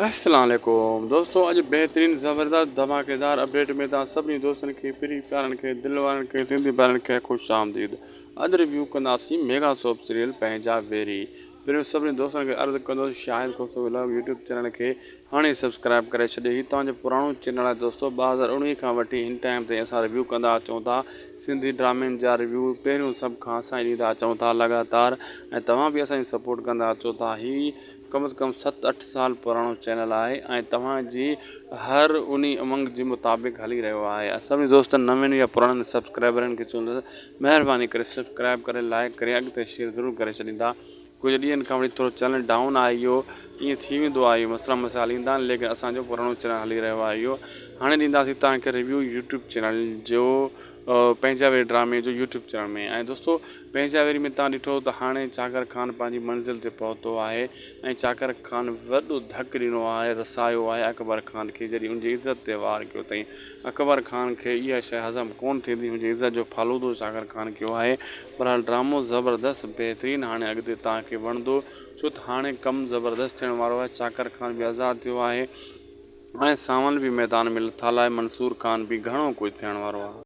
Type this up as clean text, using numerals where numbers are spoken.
السلام عليڪم دوستو اڄ بهترين زبردست ڌماڪيدار اپڊيٽ ۾ توهان سڀني دوستن کي پري پيارن کي دل وارن کي سنڌي ڀائرن کي خوش آمديد اڄ ريويو ڪنداسين ميگا سوپ سيريل پنهنجا ويري پهريون سڀني دوستن کي عرض ڪندس Shahid Khoso vlog YouTube channel کي هاڻي سبسڪرائب ڪري ڇڏيو هي توهان جو پراڻو چينل آهي دوستو 2019 کان وٺي هن ٽائيم تائين اسان ريويو ڪندا اچون ٿا سنڌي ڊرامن جا ريويو پهريون سڀ کان اسان ئي ڏيندا اچون ٿا لڳاتار ۽ توهان به اسان جي سپورٽ ڪندا اچو ٿا هي ڪم از ڪم ست اٺ سال پراڻو چينل آهي ۽ توهان جي هر انهي امنگ جي مطابق هلي رهيو آهي سڀني دوستن نوين يا پراڻن سبسڪرائبرن کي چوندس مهرباني ڪري سبسڪرائب ڪري لائڪ ڪري اڳتي شيئر ضرور ڪري ڇڏيندا ڪجهه ڏينهن کان وٺي ٿورو چينل ڊائون آهي اهو ائين ٿي ويندو آهي اهو مسئلا مسائل ايندا آهن ليڪن اسان جو پراڻو چينل هلي رهيو آهي اهو هاڻي ڏينداسين توهان کي ريويو يوٽيوب چينل جو پنهنجا ويري ڊرامي جو يوٽيوب چينل ۾ ۽ دوستو پنهنجا ويري ۾ تان ڏٺو ته هاڻي چاڪر خان پنهنجي منزل تي پهتو آهي ۽ چاڪر خان وڏو ڌڪ ڏنو آهي رسايو آهي اڪبر خان کي جڏهن ان جي عزت تي وار ڪيو اٿئين اڪبر خان کي اها شيء هضم ڪونه ٿيندي هن جي عزت جو فالودو چاڪر خان ڪيو آهي بهرحال ڊرامو زبردست بهترين هاڻي اڳتي توهان کي وڻندو ڇو ته هاڻي ڪم زبردست ٿيڻ وارو آهي چاڪر خان به آزاد ٿيو آهي ۽ سانول به ميدان ۾ لٿل آهي منصور خان به گهڻو ڪجهه ٿيڻ وارو آهي.